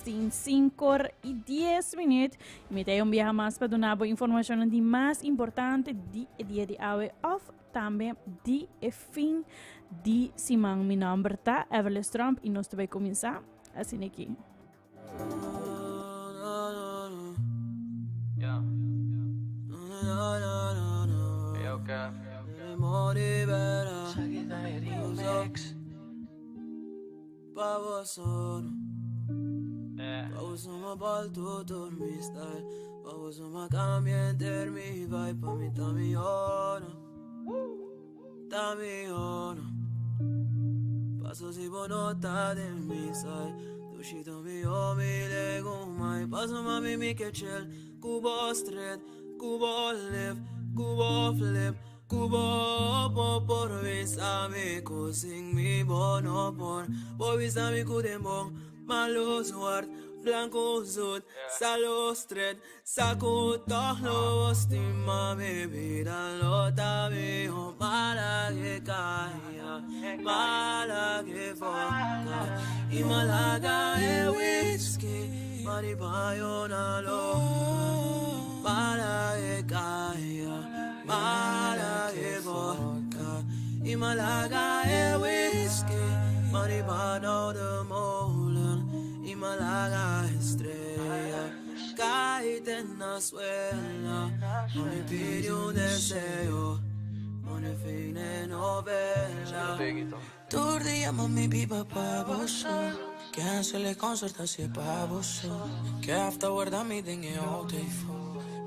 Tin sinkor i dies minuut. Mi ta un biaha mas pa duna bo informashonnan di mas importante di e dia di awe òf tambe di e fin di siman. Mi nòmber ta Everlis Tromp i nos ta bai kuminsá asina aki. Ku bo bo por bisa mi ku sin mi bo no por Bo bisa mi ku den bon malo zwart blanco zoet salo stret Sa ku tòg lo bo stima mi bida lo ta mihó Mala ke kaya mala ke vodka I malaga e whisky marihuana loka Mala ke kaya Mala ke vodka y Malaga e whisky Marihuana de molen y Malaga estrella Caíte en la suela Mami pide un deseo Pone fin en novela Tur dia mami biba pa boso Cancel e concert así pa boso Ke afta warda mi den e OTV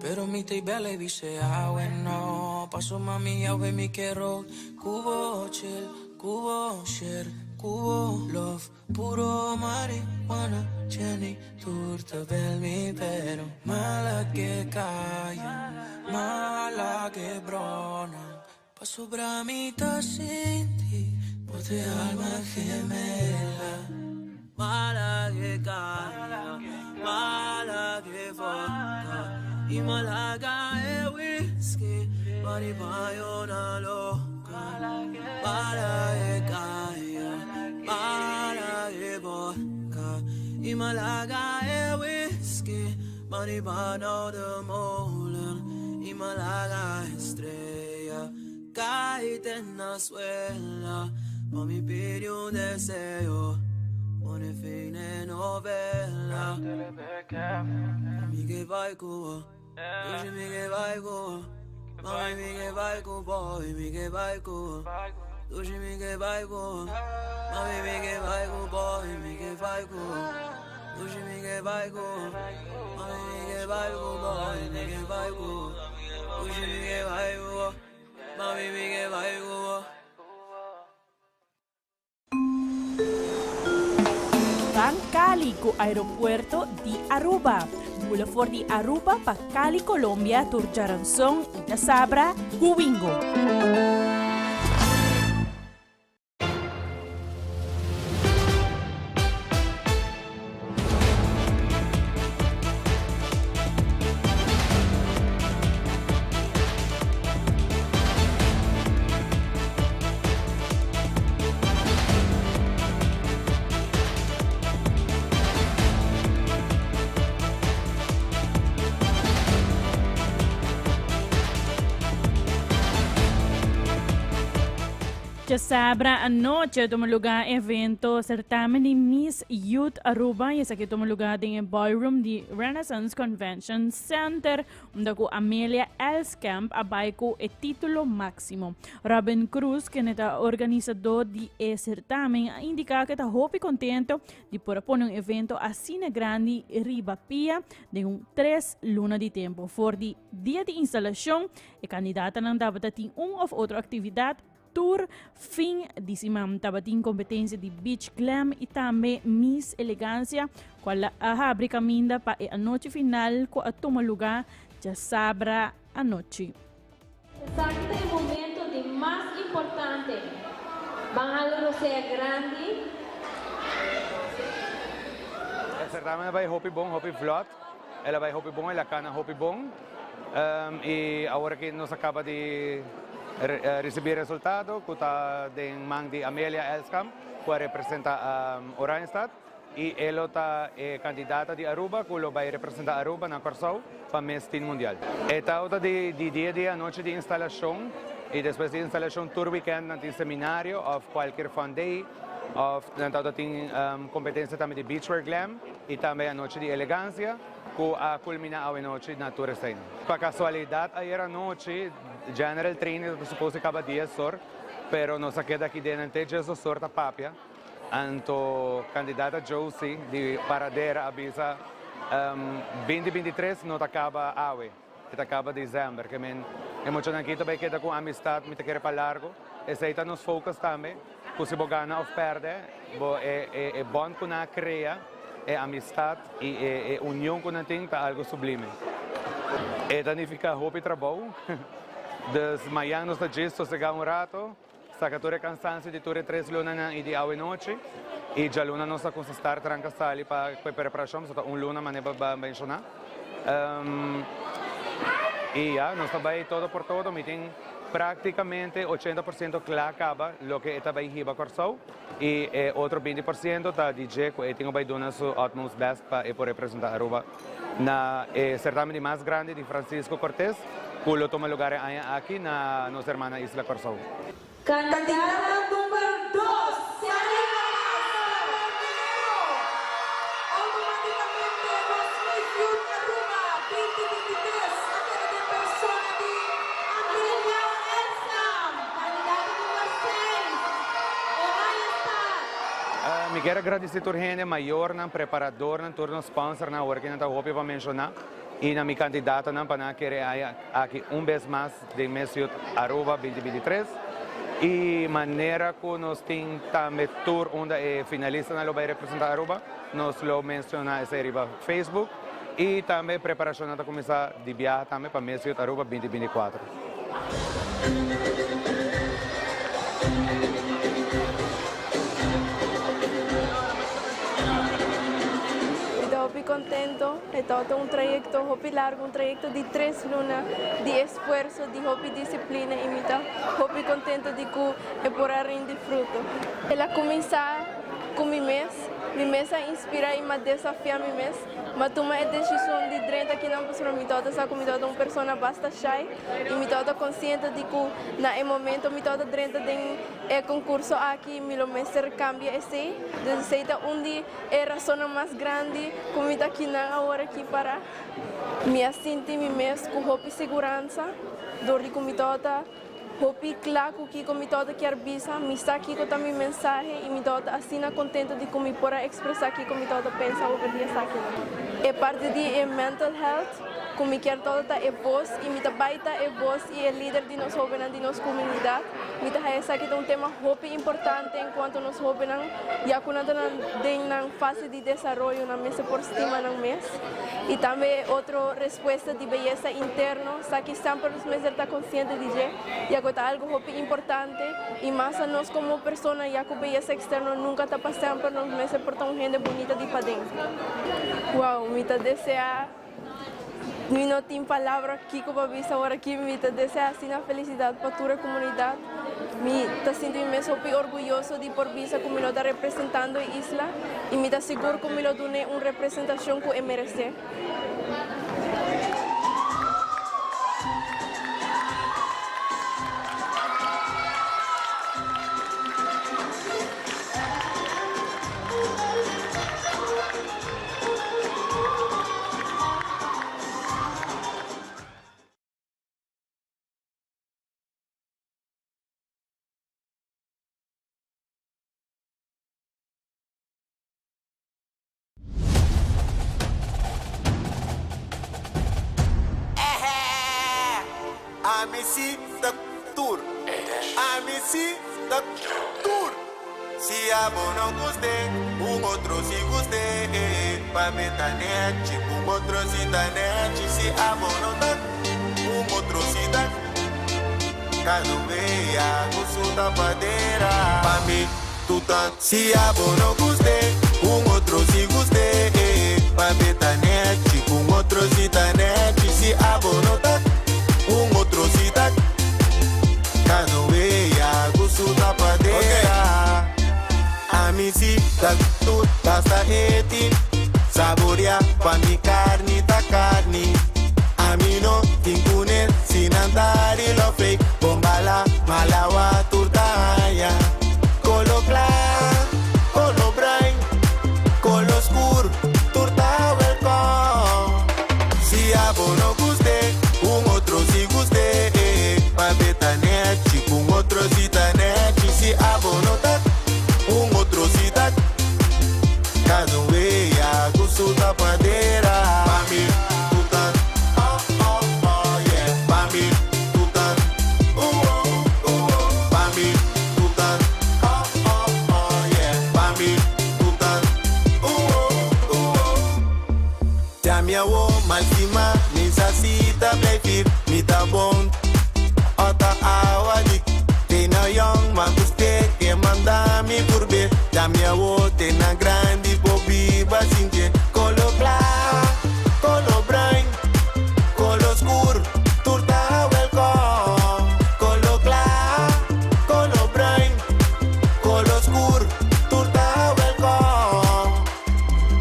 Pero mi te bel e bise awe no Paso mami awe mi ke road Ku bo chill, ku bo share, ku bo love Puro marihuana, Jenny Tur ta bel mi pero Mala ke kaya, mala ke brona Pasobra mi ta sinti bo t'e alma gemela. Mala ke kaya, mala ke vodka Y malaga e whisky, marihuana loka Mala ke kaya, mala ke vodka Y malaga e whisky, marihuana de molen Y malaga estrella, caíte en la suela Mami pide un deseo, pone fin en novela Mi ke bai ku bo, dushi mi ke bai ku bo Mami mi ke bai ku bo, mi ke bai ku bo Dushi mi ke bai ku bo, mami mi ke bai ku bo, mi ke bai ku bo Dushi mi ke bai ku bo, mami mi ke bai ku bo, mi ke bai ku bo Dushi mi ke bai ku bo, mami mi ke bai ku bo. Ban Cali cu Aeropuerto di Aruba. Bula for di Aruba pa Cali, Colombia tur djaranson y djasabra cu Wingo. Djasabra anochi a tuma luga evento certamen di Miss Youth Aruba y esaki a tuma luga den e ballroom di Renaissance Convention Center unda cu Amelia Elskamp a bay cu e titulo maximo. Robin Cruz, kende ta organisador di e certamen, a indica cu e ta hopi contento di por a pone un evento asina grandi riba pia den un tres luna di tempo. For di dia di instalacion, e candidatanan tabata tin un of otro actividad Tur fin di siman tabatin competencia di Beach Glam y tambe Miss Elegancia, cual a habri caminda pa e anochi final cu a tuma luga djasabra anochi. Esaki ta e momento di mas importante. Ban hala rosea grandi. E certamen a bai hopi bon, hopi vlot. El a bai hopi bon, el a cana hopi bon. Y awor aki nos a caba di ricibi resultado cu ta den man di Amelia Elskamp cu a representa Oranjestad. y e lo ta e candidata di Aruba cu lo bay representa Aruba na Corsou pa Miss Teen Mundial. E tawata di di dia di anochi di instalacion y despues di instalacion tur weekend nan tin seminario of cualkier fun day of nan tawata tin competencia tambe di beachwear glam y tambe anochi di elegancia cu a culmina awe nochi na tur esey. Pa casualidad ayer anochi general training ta supose caba dies or pero nos a keda aki den nan te djes or ta papia. Anto kandidata Josie di Paradera a bisa, Binti 23 no ta kaba awe, e ta kaba december. Ke men e muchanan aki ta bai keda ku amistad, mi ta kere pa largo. Esei ta nos focus tambe, ku si bo gana of perde, bo e e bond ku nan a krea, e amistad i e e union ku nan tin ta algo sublime. E ta nifiká hopi trabou, dus mayan nos ta djis sosegá un rato. Saka tur e kansansio di tur e tres lunanan i di awe nochi, i djaluna nos ta kusa start ranka sali pa ku e preparashon, pasobra ta un luna manera bo a menshoná. I ya, nos ta bai todo por todo, mi tin práktikamente 80% kla kaba loke e ta bai hiba Kòrsou, i e otro 20% ta di dje ku e tin ku bai duna su utmost best pa e por representá Aruba na e certamen di mas grandi di Francisco Cortés cu lo tuma lugar e aña aki na nos hermana isla Corsou. Candidata number dos, Sarina Salamandero! Automaticamente nos Miss Youth Aruba 2023 a keda den persona di Amelia Elsam! Candidata number seis, Oranjestad. Mi kier a gradici tur hende, mayornan, preparadornan, tur nos sponsornan, awor ki nan ta hopi pa menciona, y na mi candidatonan pa nan a kere haya aki un bes mas den Miss Youth Aruba 2023. Y manera cu nos tin tambe tur unda e finalistanan lo bay representa Aruba, nos lo menciona esey riba Facebook. Y tambe preparacionnan ta cuminsa di biaha tambe pa Miss Youth Aruba 2024. Mi ta hopi contento, e tabata un trayecto hopi largo, un trayecto di tres luna di esfuerzo, di hopi disciplina y mi ta hopi contento di cu e por a rindi fruto. El a cuminsa cu mi mes, mi mes a inspira y m'a desafia mi mes, m'a tuma e decision di drenta akinan pasobra mi tabata sa cu mi tabata un persona basta shy y mi tabata consciente di cu na e momento mi tabata drenta den E concurso aki mi lo mester cambia esey, dus esey ta un di e razonnan mas grandi cu mi ta akinan awor aki para. Mi a sinti mi mes cu hopi siguransa dor di cu mi tabata hopi cla cu kico mi tabata kier bisa, mi sa kico ta mi mensahe y mi tabata asina contento di cu mi por a expresa kico mi tabata pensa over di esakinan. E parti di e mental health cu mi kier tabata ta e voz y mi ta bay ta e voz y e lider di nos hobennan di nos comunidad. Mi ta haya esaki ta un tema hopi importante en cuanto nos hobennan, ya cu nan ta den nan fase di desaroyo, nan mester por stima nan mes. Y tambe e otro respuesta di beyesa interno, esaki semper nos mester ta consciente di dje, ya cu e ta algo hopi importante y mas a nos como persona, ya cu beyesa externo nunca ta pa semper, nos mester por ta un hende bunita di paden. Wow, mi ta desea. Mi no tin palabra kiko pa bisa ora ki mi ta desea asina felicidad pa tur e comunidad. Mi ta sinti mi mes hopi orguyoso di por bisa cu mi lo ta representando e isla y mi ta sigur cu mi lo dun'e un representacion cu e merece. Ami si ta tur. Ami si ta tur. Si abo no gust'é, un otro si gust'é. Pa mi ta nechi, un otro si ta nechi. Si abo no ta, un otro si ta. Kada wea ku su tapadera. Pa mi tu ta. Si abo no gust'é, un otro si gust'é. Pa mi ta nechi, un otro si ta nechi. Si abo no ta, un otro si ta. Cada wea cu su tapadera. Ami si ta tur basta e. spaghetti Saborea pa mi carni ta carni Ami no tin cune si nan ta real of fake Bon bala, malawa tur ta haña Colo cla, colo bruin, colo scur tur ta welcome Si abo no guste, un otro si guste Pa beta nechi, un otro si ta nechi Si abo no ta, un otro si ta Cada un wea cu su tapadera Pa mi, tu ta, oh oh oh yeah Pa mi, tu ta, uh oh uh oh Pa mi, tu ta, oh oh oh yeah Pa mi, tu ta, uh oh uh oh Te mi awo malstima, mi sa si ta blijf hier Mi ta bon, ota awa di Te na young, ma guste ke manda mi purbe Te mi awo te na grandi, po biba sinje Colo cla, colo bruin, colo scur Tur ta welcome Colo cla, colo bruin, colo scur Tur ta welcome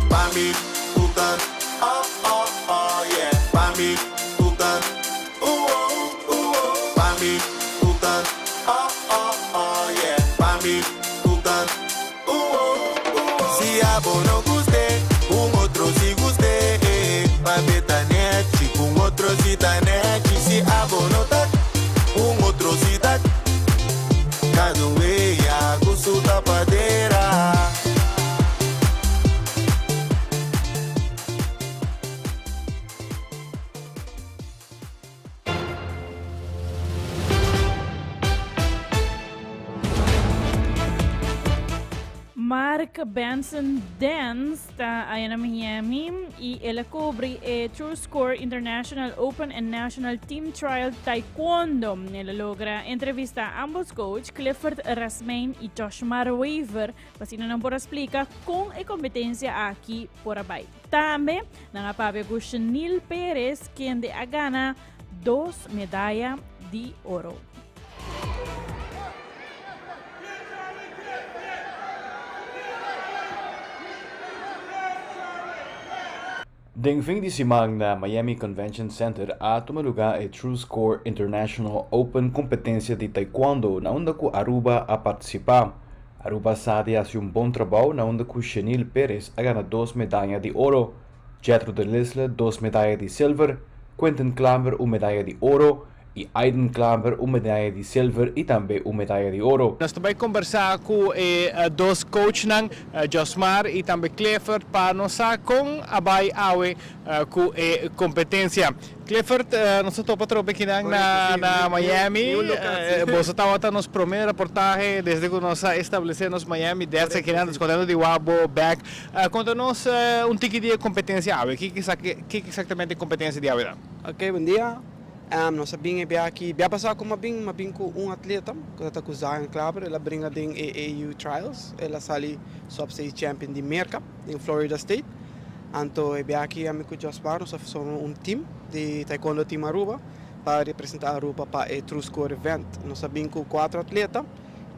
Pa mi, tu ta, oh oh oh yeah Pa mi, tu ta, uh oh uh oh Pa mi, tu ta, oh oh oh yeah Pa mi, tu ta, uh oh uh oh Si abo no guste, un otro si guste Pa beta nechi, un otro si ta nechi Si abo no ta, un otro si ta Cada un wea cu su tapadera. Mark Benson Dance ta aya na Miami y el a cubri e True Score International Open and National Team Trial Taekwondo. El a logra entrevista ambos coach, Clifford Rasmijn y Joshmar Wever, pa asina nan por a splica con e competencia aki por a bay. Tambe nan a papia cu Shanil Perez, kende a gana dos medaya di oro. Den fin di siman na Miami Convention Center a tuma luga e True Score International Open competencia di taekwondo na unda cu Aruba a participa. Aruba sa di haci un bon trabou na unda cu Shenil Perez a gana dos medaya di oro, Jetro de Lisle dos medaya di silver, Quinten Klaver un medaya di oro y Aiden Klaver un medaya di silver y tambe un medaya di oro. Nos ta bai kombersá ku e dos coachnan, Josmar i tambe Clifford, pa nos sa kon a bai awe ku e kompetensia. Clifford, nos ta topa atrobe kinan na na Miami. Boso tabata nos promé raportahe desde ku nos a establesé nos Miami desk akinan. Nos kontento di wak bo bèk. Konta nos un tiki di e kompetensia awe. Kiko eksaktamente e kompetensia di awe ta? Oke, bon dia. Nos a bin e bia aki, bia pasá ku m'a bin, m'a bin ku un atleta ku ta ta ku Zion Klaber, el a bringa den AAU Trials, el a sali sub state champion di Merka, den Florida State. Anto e bia aki ami ku Josmar nos a forma un team di Taekwondo Team Aruba pa representá Aruba pa e True Score Event. Nos a bin ku kuater atleta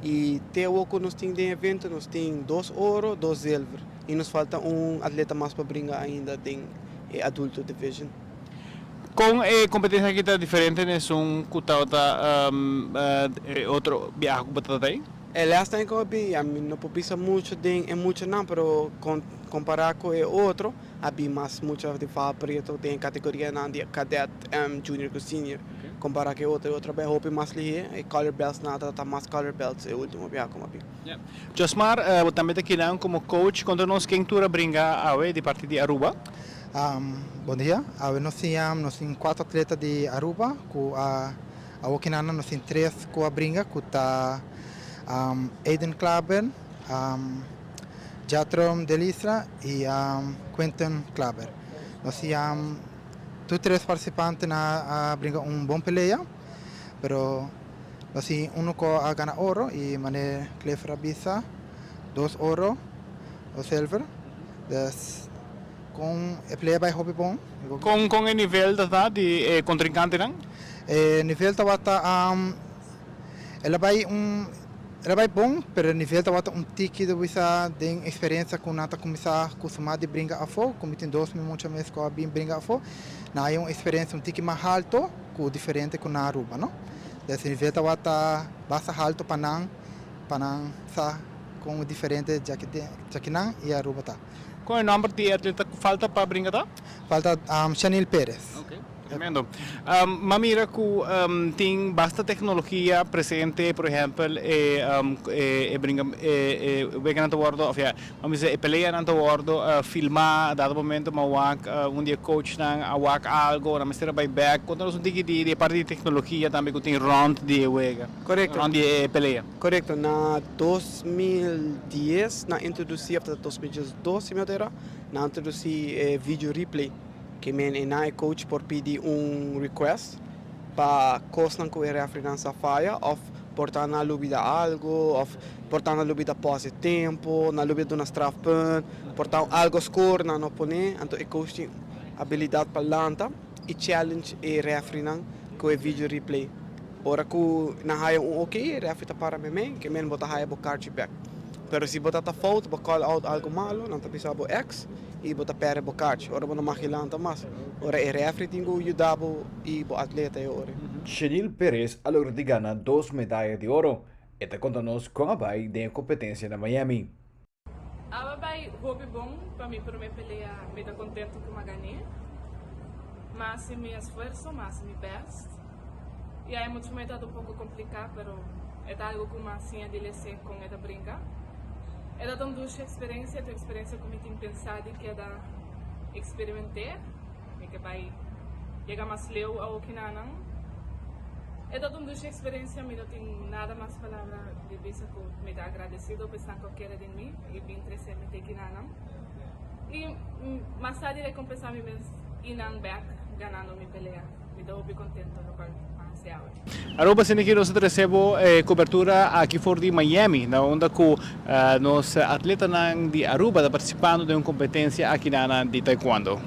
i te awor ku nos tin den evento nos tin dos oro, dos zilver i nos falta un atleta mas pa bringa ainda den e adulto division. Kon e kompetensia aki ta diferente na esun ku tabata e otro biaha ku bo tabata ei? E last time ku a bin, mi no por bisa muchu den e muchanan, pero kompará ku e otro, a bin mas mucha di Val Preto den e kategorianan di kadet, junior ku senior. Kompará ku e otro, e otro a bai hopi mas lihé, e color beltsnan a tabata mas color belts e ultimo biaha ku a bin. Josmar, bo tambe ta kinan komo coach, konta nos ken tur a bringa awe di parti di Aruba? Bon dia, awe nos tin nos tin cuatro atleta di Aruba cu a awo kinana nos tin tres cu a bringa cu ta Aiden Klaber, Jatrom Delistra y Quinton Klaber. Nos tin tur tres participante nan a bringa un bon pelea pero nos tin uno cu a gana oro y mane Clifford a bisa dos oro dos silver. Dus con e playa bay hopi bon. Con con e nivel ta ta di e contrincantenan? E nivel tabata el a bay un. El a bai bon, pero e nivel tabata un tiki di bisa den experiencia cu nan ta cuminsa cusuma di bringa afo, cu mi tin 2000 mucha mes cu a bin bringa afo, nan hay un experiencia un tiki mas halto cu diferente cu na Aruba, no. Des e nivel tabata basta halto pa nan, pa nan sa con diferente djakinan y Aruba ta. Con e nomber di e atleta cu falta pa bringa ta? Falta Chanil Perez. Tremendo. M'a mira cu tin basta tecnologia presente, por ehempel e e bringa e weganan ta wordo of ya, m'a bisa e peleanan ta wordo filma, dado momento m'a wak un di e coachnan a wak algo, nan mester a bay bek. Conta nos un tiki di e parti di tecnologia tambe cu tin rond di e wega, Correcto. rond di e pelea. Correcto. Na 2010 nan introduci, of ta 2012 si mi no ta era, nan introduci e video replay. Ke men e nan e coach por pidi un request pa kosnan ku e refereenan sa faya of por ta nan a lubida algo of por ta nan a lubida pause e tempo, nan a lubida duna strafpunt, por ta algo score nan no pone, anto e coach tin abilidat pa lanta i challenge e refereenan ku e video replay. Ora ku nan haya un ok e referee ta para meimei, ke men bo ta haya bo karchi bek. Pero si bo ta ta fout, bo call out algo malo, nan ta bisa bo ex. i bo ta pèrdè bo karchi. Ora bo no mag lanta mas. Ora e rèfri tin ku yuda bo i bo atleta e ora. Chenil Perez a logra di gana dos medaya di oro. E ta konta nos kon a bai den e kompetensia na Miami. Awa bai hopi bon pa mi prome pelea mi ta contento cu m'a gané. M'a haci mi esfuerzo, m'a haci mi best. Y ai mucho me ta un poco complica pero e ta algo cu m'a siña di lese con e ta brinca. E ta un dushi experiencia, e ta un experiencia cu mi tin pensa di keda experimenté. Mi ke bai yega mas leu awokinanan. E ta un dushi experiencia, mi no tin nada mas palabra di bisa cu mi ta agradecido pa esnan cu a kere den mi y bin trece mi te kinanan. Y mas sa di recompensa mi mes y nan bek ganando mi pelea. Mi ta hopi contento locual a haci awe. Aruba asina ki nos ta trece bo e cobertura aki for di Miami na unda cu nos atletanan di Aruba ta participando den un competencia aki na di Taekwondo.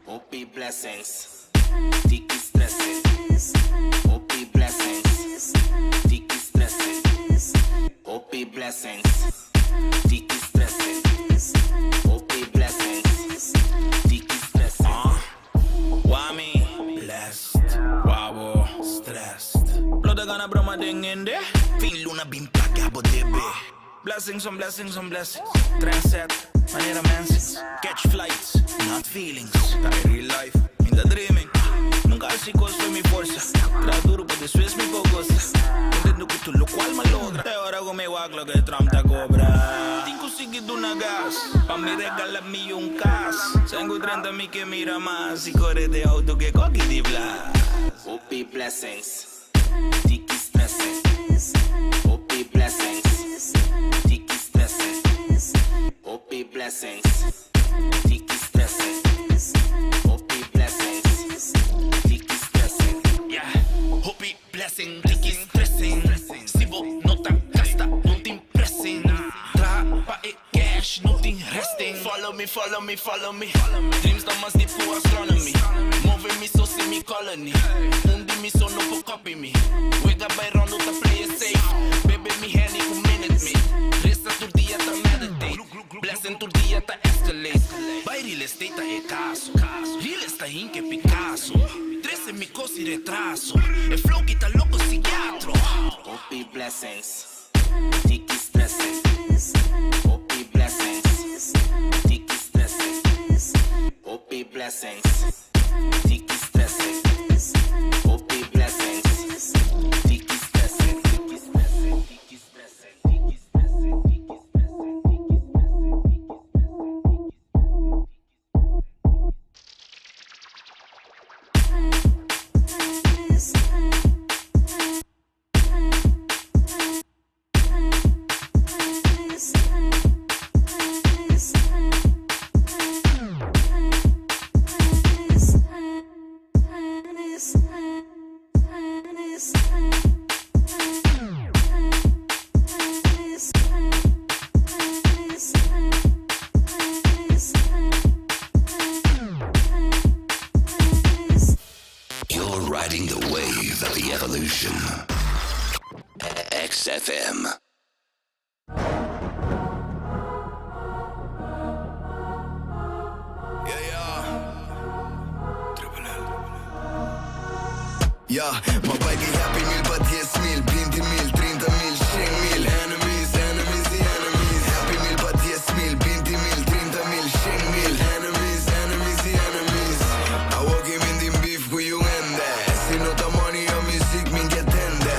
Hopi blessings, tiki stressing. Hopi blessings, tiki stressing. Hopi blessings, tiki stressing. Hopi blessings, tiki stressing. Why me? Blessed, why bo? Stressed. Bloda gana broma den hende. Fin luna bin paga bo debe. Blessings on blessings on blessings. Trendset, manera mensings. Catch flights, not feelings. Ta e real life, mi ta dreaming. Nunca haci cos fe mi forsa. Traha duro pa despues mi por goza. Contento cu tur locual m'a logra. Te ora cu mi wak loke Trump ta cobra. Tin cu sigui duna gas. Pa mi regala mi un cas. Sengu 30 mi ke mira mas. Y core de auto ke coki di blas. Hopi blessings, tiki stressing. Hopi blessings, tiki stressing. Hopi blessings, tiki stressing. Hopi blessings, tiki stressing. Yeah, hopi Blessing, tiki stressing. Si bo no ta gasta, no tin pressing. Traha pa e cash, no tin resting. Follow me, follow me, follow me. Dreams ta mas deep ku astronomy. Move mi so si mi colony. Un di mi so no por copy mi. Wega bay rondo ta play it safe. Bebe mi Henny ku Minute Maid. Reza tur dia ta meditate. Blessing tur dia ta escalate. Bay real estate ta e caso. Real esta hinke Picasso. Trece mi cos y retraso. E flow ki ta loco psiquiatro. Hopi blessings, tiki stressing. Hopi blessings, tiki stressing. Hopi blessings, tiki stressing. Hopi blessings, tiki stressing. Tiki stressing, tiki stressing, tiki stressing, tiki stressing, tiki stressing, tiki stressing, tiki stressing. FM. Ya, m'a bai di happy meal pa dies mil, binti mil, trinta mil, shen mil Enemies, enemies y enemies Happy meal pa dies mil, binti mil, trinta mil, shen mil Enemies, enemies y enemies Awor ki mi tin beef ku yu hende Si no ta money o music mi ke tende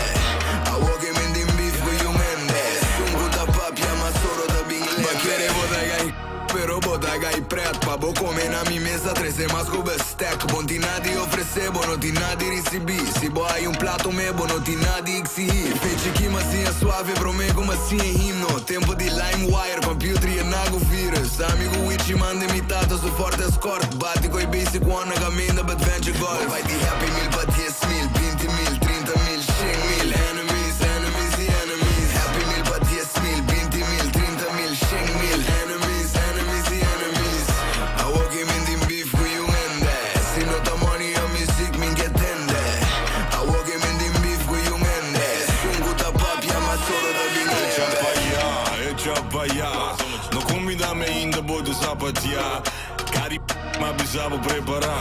Awor ki mi tin beef ku yu hende Esun ku ta papia ma soro ta bin lembe Bo kere bo ta gai pero bo ta gai pret Pa bo come na mi mesa trece mas ku bestek Bo n'tin nada di ofrece bo no tin nada di ricibi Si bo hay un plato me bo no tin nada di exigi Fechi ki m'a siña suave prome ku m'a siña himno Tempo di LimeWire, computer yena ku virus Ami ku Wichi manda mi tata su Ford Escort Bati ku e basic one na caminda pa Adventure Golf Bai di happy meal pa dies mil, binti mil, trinta mil, shen mil Enemies, enemies y enemies Happy meal pa dies mil, binti mil, trinta mil, shen mil Enemies, enemies y enemies Awor ki mi tin beef ku yu hende Si no ta money o music mi ke tende Awor ki mi tin beef ku yu hende Esun ku ta papia ma solo ta bin Echa pa ya, echa pa ya No cumbida mi ainda bo ta sapatia Cari m'a bisa bo prepara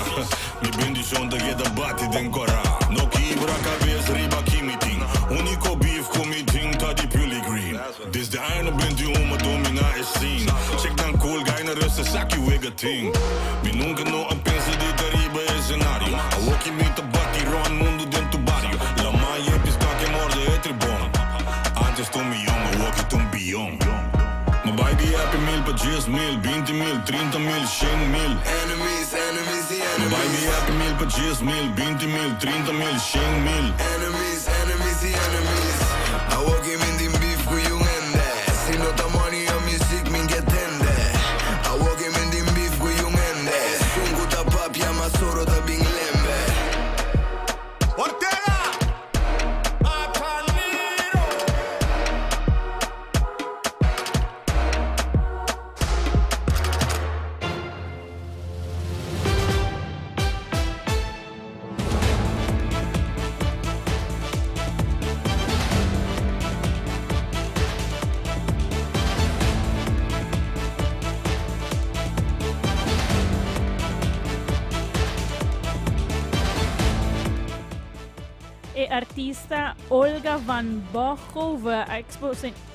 Mi bendicion ta keda bati den cora No kibra cabes riba ki mi tin Unico beef cu mi tin ta di Purely Green Desde aña 91 m'a domina e scene Check nan cool guy na rustig saki wega tin Mi nunca no a pensa di ta riba escenario Awo ki mi ta bati rond mundo den tu bario La maya e pisca ke morde e tribon Antes ta un miyon awo ki ta un biyon M'a bai di happy meal pa dies mil, binti mil, trinta mil, shen mil Enemies, enemies y M'a bai di enemies happy meal pa dies mil, binti mil, trinta mil, shen mil Enemies, enemies y enemies Awo ki mi tin beef ku yu hende Si no ta money o music mi ke tende Awo ki mi tin beef ku yu hende Esun ku ta papia ma soro ta bin lembe. Ortega! Ataniro! E artista Olga van Bochove a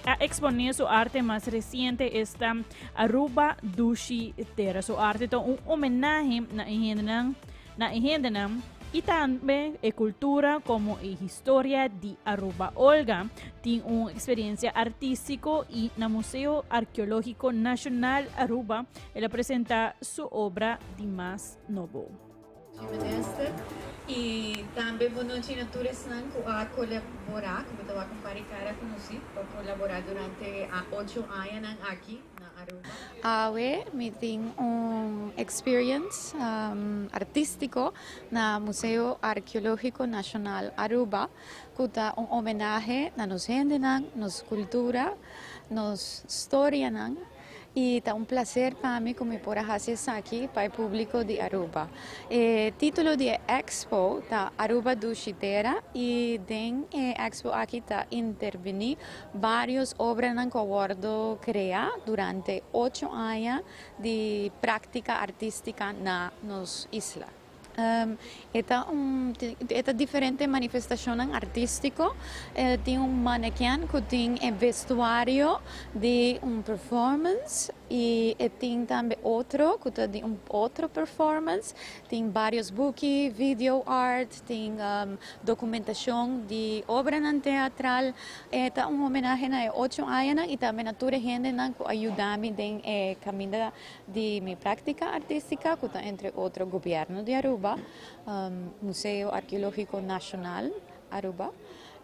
a expone su arte mas reciente esta Aruba Dushi Tera. Su arte ta un homenahe na e hendenan na e hendenan y tambe e cultura como e historia di Aruba. Olga tin un experiencia artistico y na Museo Arqueologico Nacional Aruba el a presenta su obra di mas nobo. Minister y tambe bon nochi na tur esnan cu a colabora, cu bo ta wak un par di cara conoci, cu a colabora durante e ocho añanan aki na Aruba. Awe mi tin un experience artistico na Museo Arqueologico Nacional Aruba cu ta un homenahe na nos hendenan, nos cultura, nos storianan. Y ta un placer pa mi cu mi por a haci esaki pa e publico di Aruba. E titulo di e expo ta Aruba Dushi Tera y den e expo aki ta interveni varios obranan cu a wordo crea durante ocho aña di practica artistica na nos isla. E ta un e ta diferente manifestacionnan artistico. E tin un mannequin cu tin e vestuario di un performance y e tin tambe otro cu ta di un otro performance. Tin varios buki, video art, tin documentacion di obranan teatral. E ta un homenahe na e ocho añanan y tambe na tur e hendenan cu a yuda mi den e caminda Di mi práktika artístika ku ta entre otro Gobièrnu di Aruba, Museo Arkeológiko Nashonal Aruba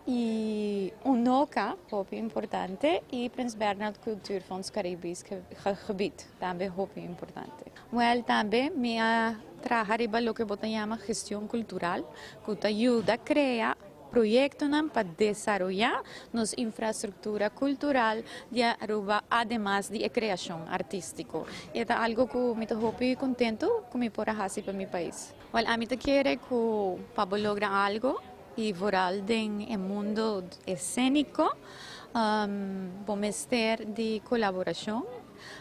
i UNOCA, hopi importante, i Prins Bernhard Cultuurfonds Caribisch Gebied, tambe hopi importante. Wèl, tambe mi a traha riba loke bo ta yama gestion kultural, ku ta yuda krea Proyectonan pa desaroya nos infrastructura cultural di Aruba ademas di e creacion artistico. E ta algo cu mi ta hopi contento cu mi por a haci pa mi pais. Wel, ami ta kere cu pa bo logra algo y vooral den e mundo escenico. Bo mester di kolaborashon.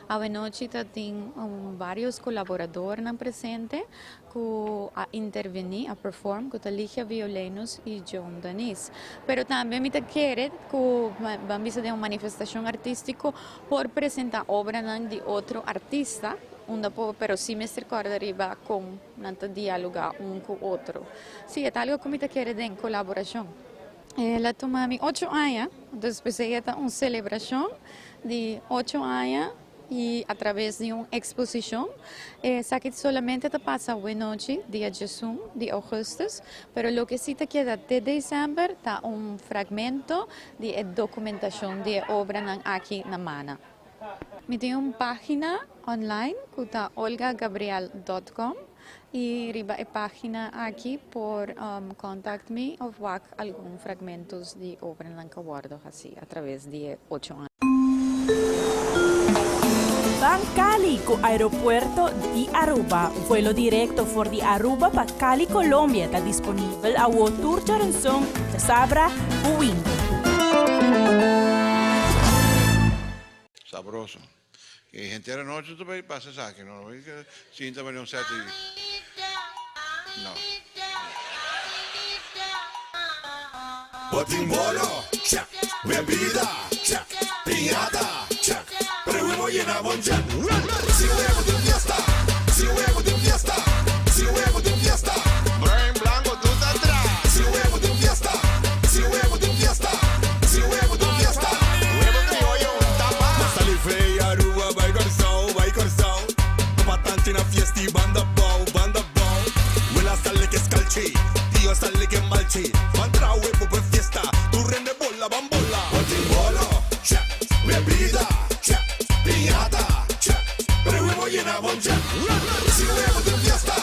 Awenochi ta tin varios kolaboradornan presente ku a intervení, a perform, ku ta Ligia Violenus i John Danis. Pero tambe mi ta kere ku ban bisa den un manifestashon artístiko por presentá obranan di otro artista unda por, pero sí mester kòrda riba kon nan ta dialogá un ku otro. Sí, e ta algu ku mi ta kere den kolaborashon. El a tuma mi ocho aña, entonces p'esei e ta un selebrashon di ocho aña i a traves di un eksposishon. Esaki solamente ta pasa awenochi, dia diesun di ougùstùs, pero loke si ta keda te desèmber ta un fragmento di e dokumentashon di e obranan aki na Mana. Mi tin un página online ku ta olgagabriel dòt kòm i riba e página aki por kòntakt mi òf wak algun fragmentos di obranan ku a wòrdu hasí atraves di e ocho aña. Ban Cali cu Aeropuerto di Aruba. Vuelo directo for di Aruba pa Cali, Colombia ta disponibel awo tur djaranson, djasabra cu winter. Sabroso. E henter anochi ta bay pasa esaki no. Sinta mane un seti. No. Bo tin bolo, check, bebida, check, piñata, check, pero huevo yena bon check. Si huevo tin fiesta, si huevo tin fiesta, si huevo tin fiesta. Bruin, blanco, tur ta tra. Si huevo tin fiesta, si huevo tin fiesta, si huevo tin fiesta. Huevo crioyo un tapa. Bo sali fey Aruba bay Corsou, bay Corsou. Papa tanchi na fiesta y banda bou, banda bou. Wela sali ke skalchi, tio sali ke malchi. Ban tra huevo pa e fiesta, tur rende bola ban bola. Bo tin bolo, check, bebida, check, piñata, check, pero huevo yena bon check. Si huevo tin fiesta,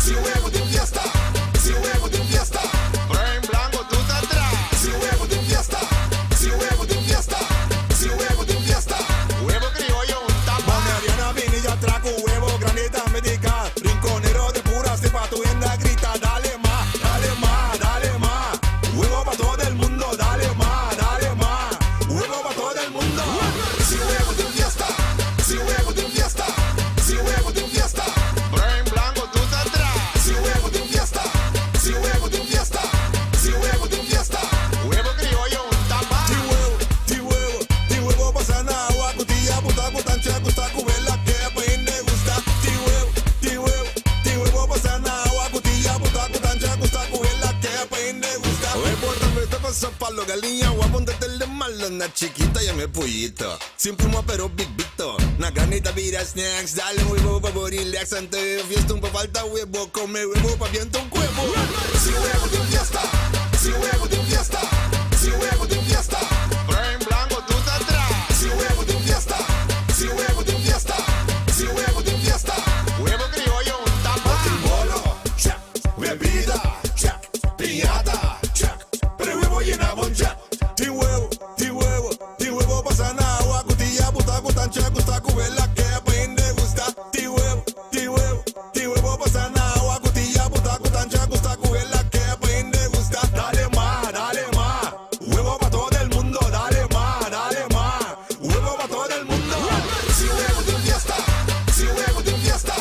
si huevo tin fiesta, si huevo tin fiesta. Bruin, blanco, tur ta tra. Si huevo tin fiesta, si huevo tin fiesta, si huevo tin fiesta. Huevo crioyo un tapa. Boneriana bini ya tra cu huevo grandi tambe di ca. Rinconero de pura cepa tu hende a grita dale ma, dale ma, dale ma. Huevo pa todo el mundo, dale ma, dale ma. Huevo pa todo el mundo. Si huevo tin fiesta, si huevo tin fiesta, si huevo tin fiesta. Bruin, blanco, tur ta tra. Si huevo tin fiesta, si huevo tin fiesta, si huevo tin fiesta. Huevo crioyo un tapa. Tin huevo, tin huevo, tin huevo pasa na awa cu tia buta cu tancha cu sta cu vela ke pa hende gusta. Tin huevo, tin huevo, tin huevo pasa na awa cu tia buta cu tancha cu sta cu vela ke pa hende gusta. Huevo tambe ta pasa palo galiña guapo un tetel de malo na chikita yam'e pollito sin pluma pero bibito na grandi ta bira snacks dale un huevo pa bo relax anto e fiesta un pa falta huevo come huevo pa bienta un cuevo. Si huevo tin fiesta, si huevo tin fiesta, si huevo tin fiesta. Bruin, blanco, tur ta tra. Si huevo tin fiesta, si huevo tin fiesta, si huevo tin fiesta. Huevo crioyo un tapa. Bo tin bolo, check, bebida, check, piñata, check, pero huevo yena bon check. Tin huevo, tin huevo, tin huevo pasa na awa cu tia buta cu tancha cu sta cu vela ke pa hende gusta. Tin huevo, tin huevo, tin huevo pasa na awa cu tia buta cu tancha cu sta cu vela ke pa hende gusta. Dale ma, dale ma, huevo pa todo el mundo. Dale ma, dale ma, huevo pa todo el mundo. Si huevo tin fiesta, si huevo tin fiesta,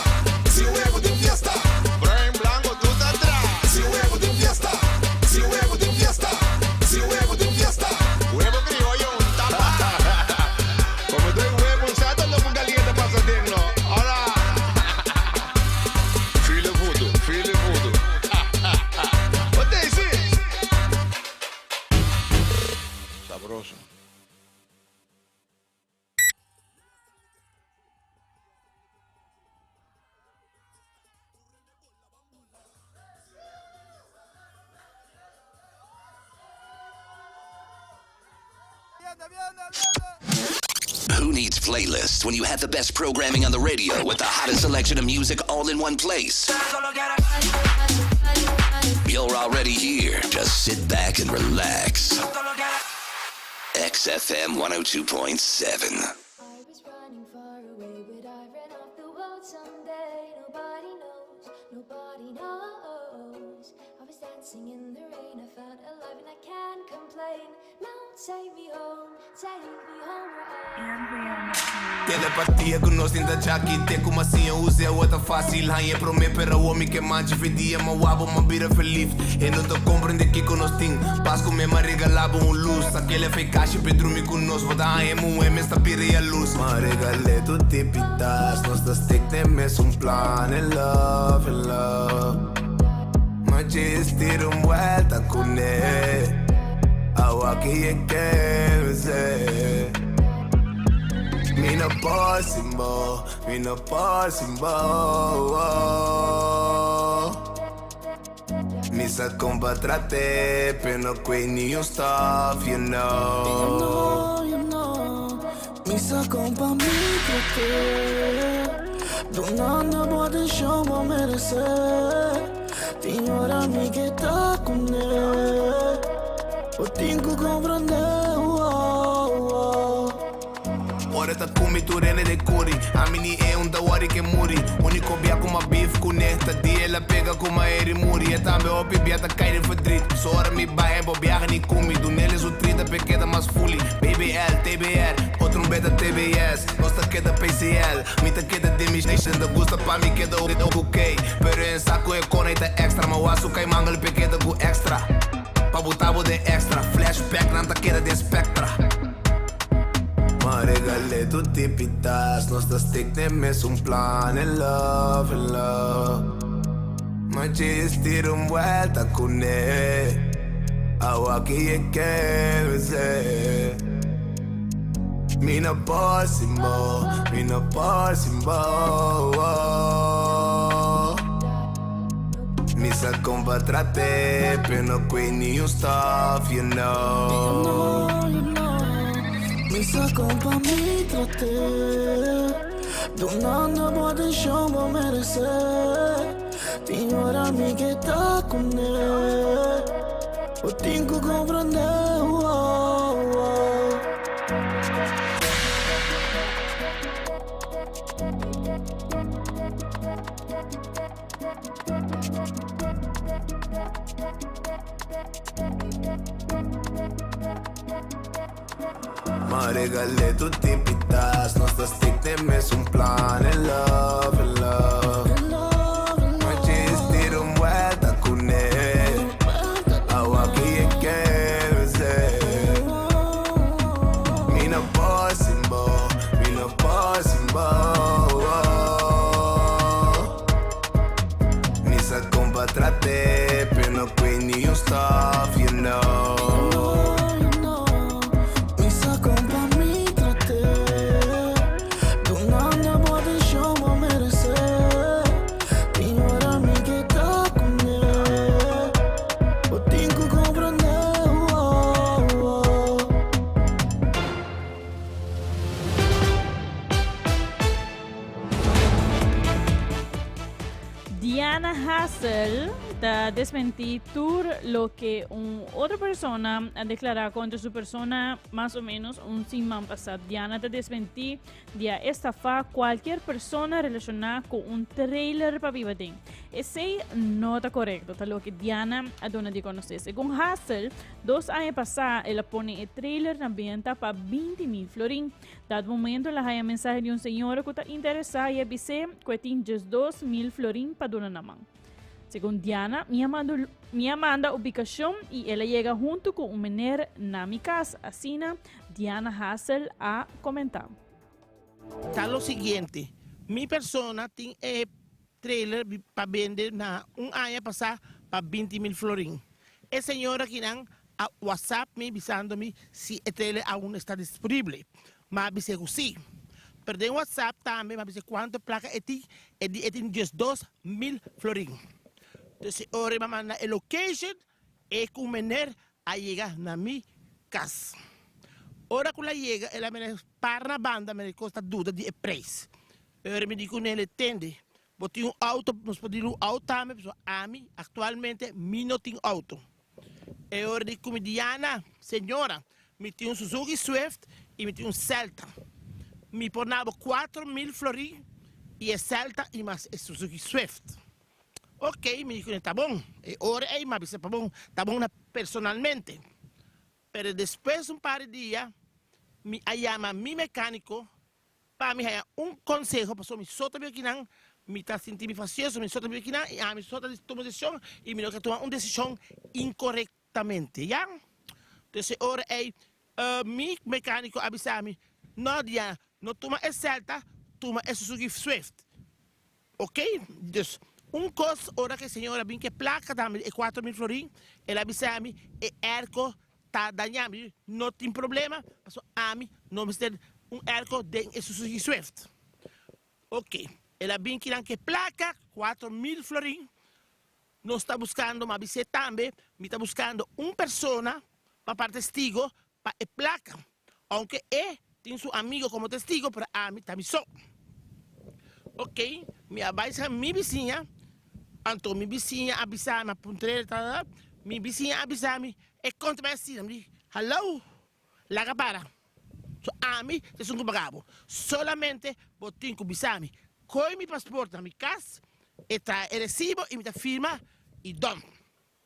si huevo tin fiesta. Bruin, blanco, tur ta tra. Si huevo tin fiesta, si huevo tin fiesta, si huevo tin fiesta. Huevo crioyo un tapa. Como doy huevo, un sato lo con caliente pasa den no. Ora. Feel voodoo, feel voodoo. Wat is het? Sabroso. Who needs playlists when you have the best programming on the radio with the hottest selection of music all in one place? You're already here. Just sit back and relax. XFM 102.7. I was running far away, but I ran off the world someday. Nobody knows, nobody knows. I was dancing in the rain, I felt alive and I can't complain. Now take me home. Telepatia ku nos tin ta djaki Te ku m'a siña usa e awa ta fásil Haña e promé pero awor mi ke manchi Fe dia m'a wak bo m'a bira verliefd E no ta komprende kiko nos tin Pas ku mi m'a regalá bo un lus Akele fe kashi p'e drumi ku nos Bo ta haña e muhé mes ta bira yalus M'a regal'é tur tipitas Nos ta stick den mesun plan In love, in love M'a djis tira un buelta kuné Awa ki e ke bis'é Mi no por sin bo, mi no por sin bo Mi sa kon pa trat'é, pero no kwe ni un stòf, you know. You know, you know Mi sa kon pa mi trat'é Dunando bo atenshon bo meresé Tin ora mi ke ta kuné Bo tin ku komprendé, oh, oh. Ora ta kumi tur hende de kuri Ami ni e un ta wori ke muri Uniko bia ku ma beef kune Ta dia el a pega ku ma eri muri E tambe hopi bia ta kai den verdriet So ora mi bai e bo biaha ni kumi Dunele su 30 p'e keda mas fuli BBL, TBR, otro un beta TBS Nos ta keda PCL, mi ta keda den mi nation Ta gusta pa mi keda ok Pero e sa ku e kona e ta extra Ma wasu kai mangel p'e keda ku extra Pa bo ta bo den extra Flashback nan ta keda den spectra Ma regal'é tur tipitas Nos ta stick den mesun plan In love, in love Ma djis tira un buelta kuné Awa ki e ke bis'é Mi no por sin bo, mi no por sin bo Mi sa kon pa trat'é, pero no kwe ni un stòf, you know. You know, you know. Mi sa kon pa mi trat'é. Dunando bo atenshon bo meresé. Tin ora mi ke ta kuné. Bo tin ku komprendé, oh, oh. Ma regal'é tur tipitas Nos ta stick den mesun plan In love, in love Ma djis tira un buelta kuné Awa ki e ke bis'é Mi no por sin bo, mi no por sin bo Mi sa kon pa trat'é, pero no kwe ni un stòf, you know. Mi sa kon pa mi trat'é Dunando bo atenshon bo meresé Tin ora mi ke ta kuné Bo tin ku komprendé, oh, oh. Diana Hassel ta desmentí tur loke un otro persona a deklará kontra su persona mas o menos un siman pasá. Diana ta desmentí di a estafá kualkier persona relashoná ku un trailer pa biba den. Esei no ta korekto, ta loke Diana a duna di konosé. Segun Hassel, dos aña pasá el a pone e trailer na benta pa 20 mil florin. Dat momento el a haya mensahe di un señora cu ta interesa y a bis'é cu e tin 12,000 florin pa duna na man. Segun Diana, mi a manda mi a manda ubicacion y el a yega hunto cu un meneer na mi cas, asina Diana Hassel a comenta. Ta lo siguiente, mi persona tin e trailer pa bende na un aña pasá pa 20,000 florin. E señora kinan a whatsapp mi bisando mi si e trailer aun esta disponible. Mi a bis'é ku si. Pero den whatsapp tambe mi a bis'é kuantu plaka e tin, e di e tin 12,000 florin. Entonces ora mi a manda e location e ku meneer a yega na mi kas. Ora ku el a yega el a mira par na banda mira e kos ta duda di e prijs. Ora mi di ku nel e tende bo tin un auto nos por dil un auto tambe pasobra ami aktualmente mi no tin auto. E ora di ku mi Diana, Señora, mi tin un Suzuki Swift i mi tin un Celta. Mi por na bo 4000 florin i e Celta i mas e Suzuki Swift. Ok, mi di ku ne ta bon. E ora ei mi a bisa pa bon, ta bon na personalmente. Pero despues un par di dia. Mi a yama mi mecanico pa mi haya un conseho pasobra mi so ta biba kinan, mi ta sinti mi fastioso, mi so ta biba kinan y ami so ta tuma decision y mi no ke tuma un decision incorrectamente, ya. Entonces e ora ey mi mecanico a bisa mi, no Diana, no tuma e Celta, tuma e Suzuki Swift. Ok, dus un kos ora ku e señor a bin ku e plaka tambe e 4000 florin, el a bisa mi e airco ta dañá, mi di no tin problema pasobra ami no mester un airco den e Suzuki Swift. Ok, el a bin kinan ku e plaka, 4000 florin, nos ta buskando, mi a bis'é tambe, mi ta buskando un persona pa par testigo pa e plaka. Aunke e tin su amigo como testigo, pero ami ta mi so. Ok, mi a bai sa mi bisiña, anto mi bisiña a bisa mi, a puntr'é, ta, ta, ta, mi bisiña a bisa mi, e konta bai asina, mi di, hallo, laga para. So ami ta esun ku paga bo. Solamente bo tin ku bisa mi, koe mi pasport na mi kas, e traha e resibo i mi ta firma i done.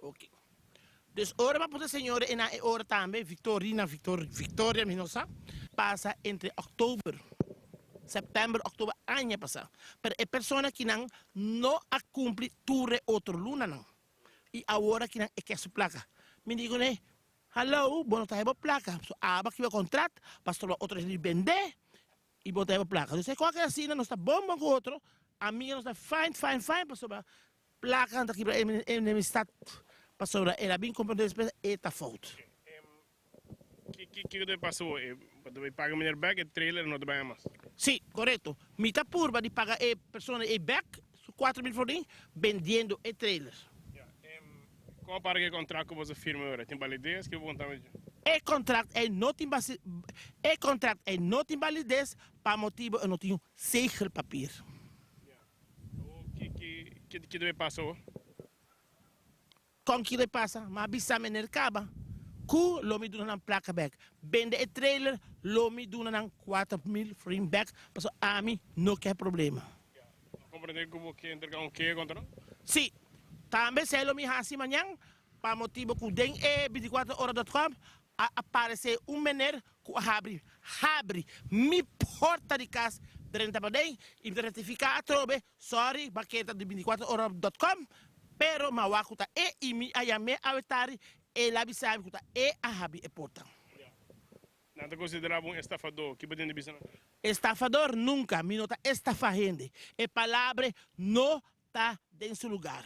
Ok. Dus ora pa puntra señora e na e ora tambe, Victorina, Victor, Victoria, mi no sa, pasa entre october, september, october aña pasa. Pero e persona kinan no a cumpli tur e otro lunanan. Y awor akinan e kier su placa. Mi di cune, hallo, bo no ta heba placa. So aba kiba contract pa stroba otro hende di bende y bo ta heba placa. Dus e cualkier asina nos ta bon bon cu otro, amiga nos ta fine, fine, fine pasobra Plaka nan ta kibra enemistad pasobra el a bin comprende despues e ta fout. Kiko ta pasa bo? E bo ta bay paga meneer bek e trailer no ta bay mas? Si, korekto. Mi ta purba di paga e persona ei bek su 4000 florin bendiendo e trailer. Kon a para ku e kontrakt ku boso firma ora? Tin balides? Kiko bo konta mi? E kontrakt ei no tin basi e kontrakt ei no tin balides pa motibo e no tin zegelpapier. Ki debe pasa ho? Kon ki debe pasa? Ma bisa meneer kaba ku lo mi duna nan plaka bek. Bende e trailer lo mi duna nan 4000 florin bek pasobra ami no ke problema. Ma komprende ku bo ke entrega un keha kontra nan? Si. Tambe esei lo mi hasi mañan pa motibo ku den e 24 ora dot com A aparesé un mener ku a habri habri mi porta di kas drenta paden i mi ta retifiká atrobe, sòri baketa di 24 ora dot com, pero mi a wak ku ta e i mi a yam'é awe tardi, el a bisa mi ku ta e a habri e porta. Nan ta konsiderá bo un estafadó, ki bo tin di bisa nan? Estafador nunka, mi no ta estafá hende, e palabre no ta den su lugar.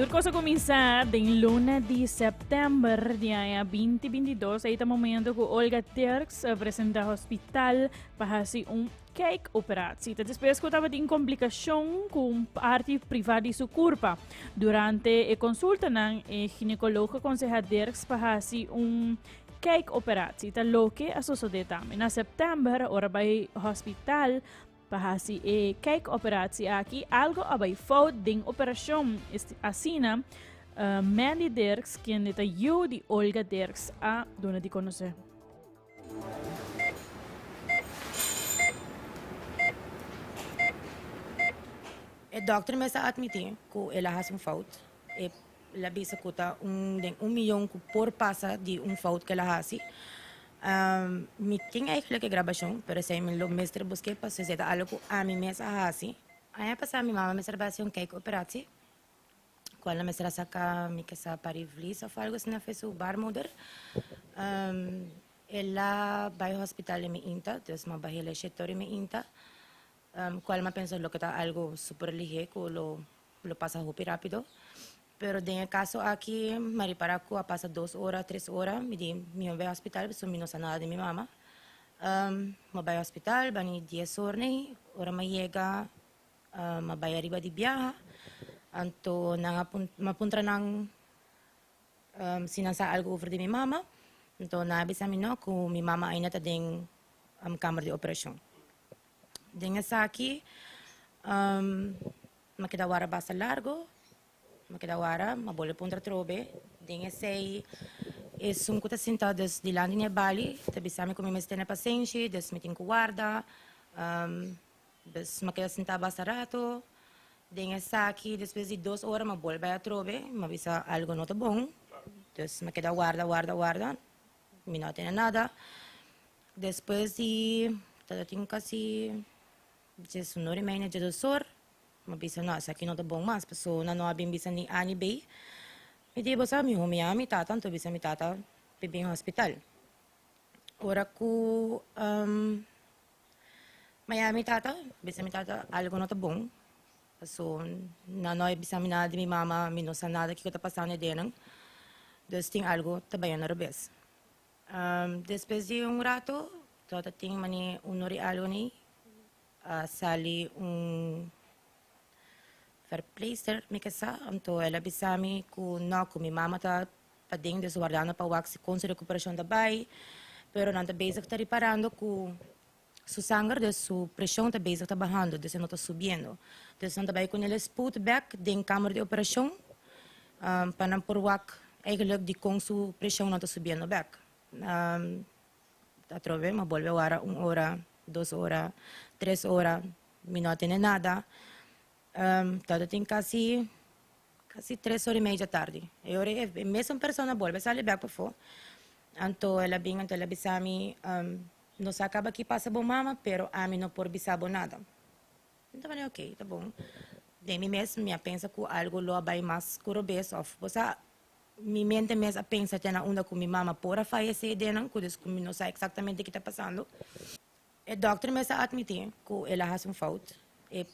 Tur kos a kuminsá den luna di sèptèmber di aña 2022. Ei ta momento ku Olga Dirks a presentá hospital pa hasi un kijkoperatie. Ta despues ku tabatin komplikashon ku un parti privá di su kurpa. Durante e konsultanan e ginekoloog a konsehá Dirks pa hasi un kijkoperatie. Ta loke a sosodé tambe. Na sèptèmber ora bai hospital Pa hasi e kijkoperatie aki algo a bai fout den operashon. Asina Mandy Dirks, kende ta yu di Olga Dirks, a duna di konosé. E dòkter mes a atmití ku el a hasi un fout. E la bisa ku ta un den un miyon ku por pasa di un fout ku el a hasi. Mi tin eigenlijk e grabashon, pero esei mi lo mester busk'é pasobra esei ta algu ku ami mes a hasi. Aña pasá mi mama mester a bai hasi un kijkoperatie, kual nan mester a saka mi ke sa parivlies òf algu asina for su baarmoeder. El a bai hospital den mi inta, dus mi a bai hel e shetor den mi inta, kual mi a pensa loke ta algu super lihé ku lo Lo pasa hopi rápido. Pero den e kaso aki mi a ripará ku a pasa dos ora, tres ora, mi di mi no bai hospital pasobra mi no sa nada di mi mama. Mi a bai hospital bani dies or nei, ora mi a yega mi a bai ariba di biaha, anto nan a mi a puntra nan si nan sa algu over di mi mama, anto nan a bisa mi no ku mi mama ainda ta den kamer di operashon. Den esaki mi a keda wara basta largo, mi a keda wara, mi a bolbe puntra atrobe. Den esei esun ku ta sinta dus dilanti di e bali ta bisa mi ku mi mester tene pasenshi, dus mi tin ku warda. Dus mi a keda sinta basta rato. Den esaki despues di dos ora mi a bolbe atrobe, mi a bisa algo no ta bon, dus mi a keda warda, warda, warda. Mi no a tene nada. Despues di tabatin kasi diesun ora i media, diesdos or, mi a bisa no, esaki no ta bon mas, pasobra nan no a bin bisa ni A ni B. Mi di, bo sa, miho mi yama mi tata, anto bisa mi tata pa e bin hospital. Ora ku mi a yama mi tata, bisa mi tata algo no ta bon, pasobra nan no a bisa mi nada di mi mama, mi no sa nada kiko ta pasando e denan, dus tin algo ta bayendo robes. Despues di un rato, tabata tin mane un ora i algo nei, a sali un verpleegster mi ke sa, anto el a bisa mi ku no, ku mi mama ta paden dus wardando pa wak si kon su rekuperashon ta bai, pero nan ta bezig ta riparando ku su sanger, dus su preshon ta bezig ta bahando, dus e no ta subiendo. Dus nan ta bai ku el e spoed bek den kamer di operashon pa nan por wak eigenlijk dikon su preshon no ta subiendo bek. Atrobe mi a bolbe wara un ora, dos ora, tres ora, mi no a tene nada. Tabata tin kasi kasi tres ora i media tardi. E ora e mesun persona a bolbe sali bek pafó. Anto el a bin anto el a bisa mi, No sa kaba ki pasa bo mama, pero ami no por bisa bo nada. Mi ta manda, ok, ta bon. Den mi mes mi a pensa ku algu lo a bai mas ku robes òf bo sa, mi mente mes a pensa te na unda ku mi mama por a fayesé den nan, ku des ku mi no sa eksaktamente ki ta pasando. E dòkter mes a atmití ku el a hasi un fout. E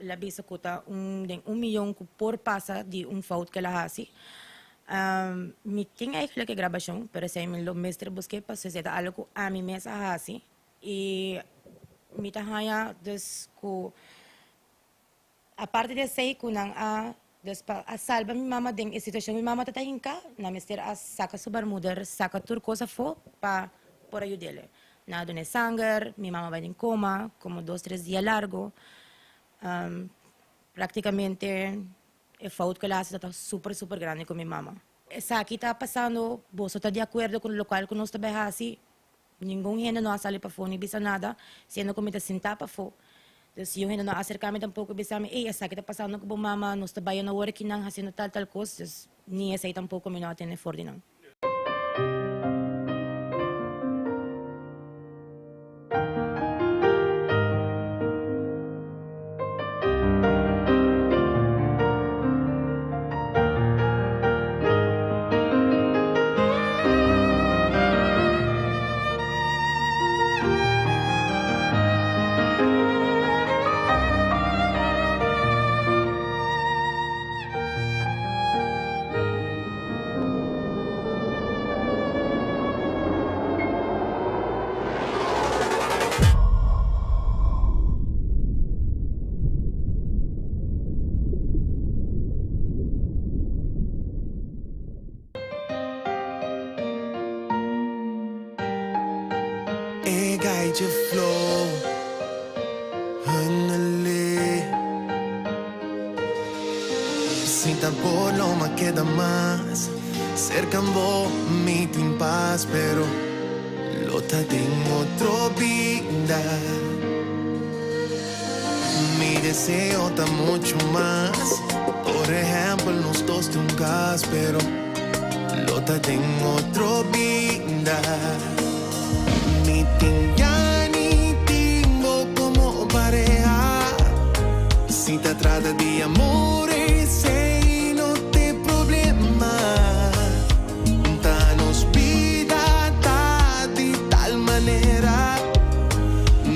a bisa ku ta un den un miyon ku por pasa di un fout ku el a hasi. Mi tin eigenlijk e grabashon, pero esei mi lo mester busk'é pasobra esei ta algu ku ami mes a hasi i mi ta haña dus ku Aparte di esei ku nan a dus pa a salba mi mama den e situashon mi mama ta ta hinká, nan mester a saka su barmoeder, saka tur kos afó pa por a yud'el. Nan a dun'é sanger, mi mama bai den koma komo dos tres dia largo. Praktikamente e fout ku el a hasi ta ta super super grandi ku mi mama. Esaki ta pasando, boso ta di akuerdo ku lokual ku nos ta bai hasi? Ningun hende no a sali pafó ni bisa nada, siendo ku mi ta sintá pafó. Dus niun hende no a aserká mi tampoko i bisa mi, Ey, esaki ta pasando ku bo mama, nos ta bayendo awor akinan hasiendo tal tal kos. Dus ni esei tampoko mi no a tene for di nan. Bij je flow. Hunnele. Sinta por lo ma keda mas. Cerca bo mi tin paz, pero lo ta den otro bida. Mi deseo ta mucho mas. Por ehempel, nos dos den un cas, pero lo ta den otro bida. Mi tin yani timbo como pareha. Si ta trata di amor, esey no ta problema. Ta nos bida ta di tal manera.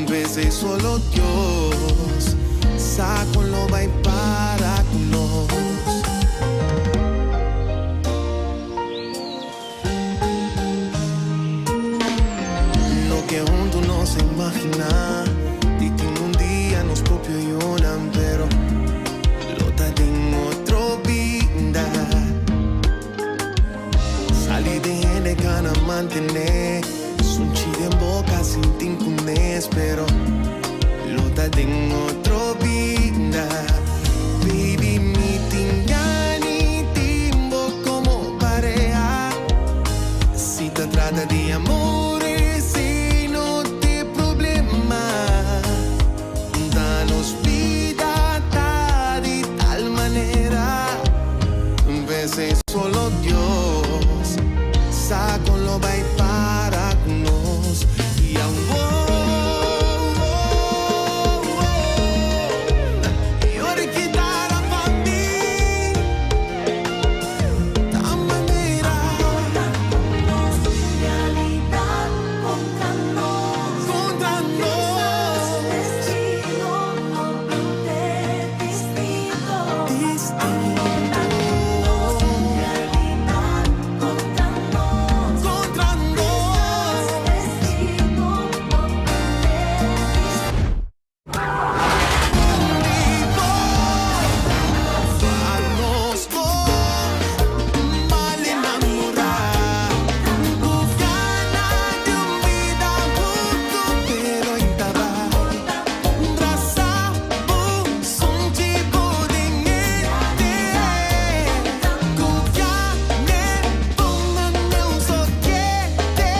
P'esey solo Dios sa con lo bay para cu nos. Loke hunto nos a imagina Di tin un dia nos propio yiunan Pero lo ta den otro bida Sali den hende gana mantene Sunchi den boca sin tin cunes Pero lo ta den otro bida Baby mi tin gana tin bo como pareha Si ta trata di amor esey no ta problema Ta nos bida ta di tal manera P'esey solo Dios Sa con lo bay para cu nos Y awor Y ora kitara pa mi Ta manera Realidad contra nos. Contra nos. Destino distinto. Distinto. Realidad contra nos. Contra nos. Destino distinto. Pa nos mal enamora Cu gana di un bida hunto Pero ainda bay Brasa un sunchi bo den mente Cu gana un soquete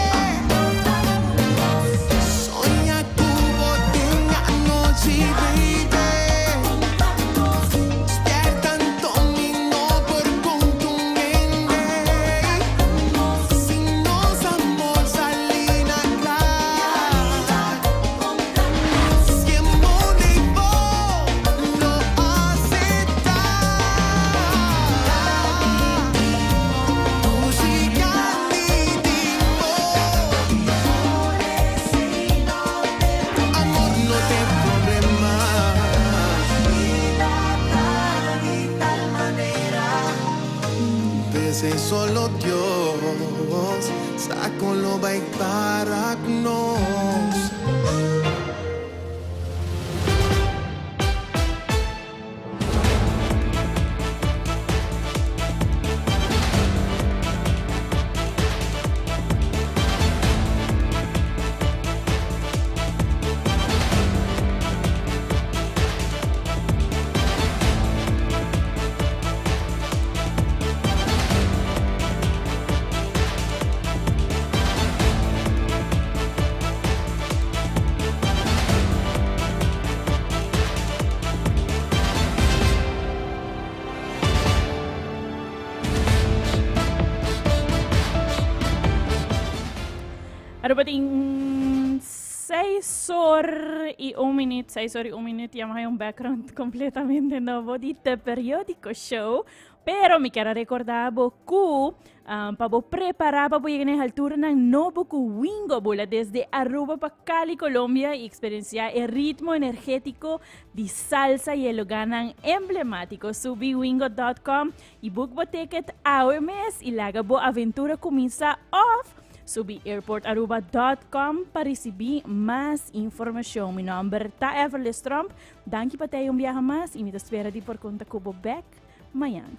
Soña cu bo den anochi, baby Despierta mi no por contundente Si nos amor sali na cla Si amor di bo no acepta Dushi candy timbo Amor no ta problema Di tal manera. P'esey solo Dios Sa con lo bay para nos. Aruba tin 6 or y 1 minuut, 6 or y 1 minuut, ya un background completamente nobo di The Periodico Show. Pero mi kier recorda bo cu pa bo prepara pa bo yega na altura nan nobo cu Wingo bula desde Aruba pa Cali, Colombia y experiencia e ritmo energetico di salsa y e lugarnan emblematico. Subi wingo.com y book bo ticket awe mes y laga bo aventura cuminsa of subi airportaruba.com pa ricibi mas informacion. Mi nomber ta Everly Tromp. Danki pa un biaha mas y mi ta spera di por conta cu bo back mañan.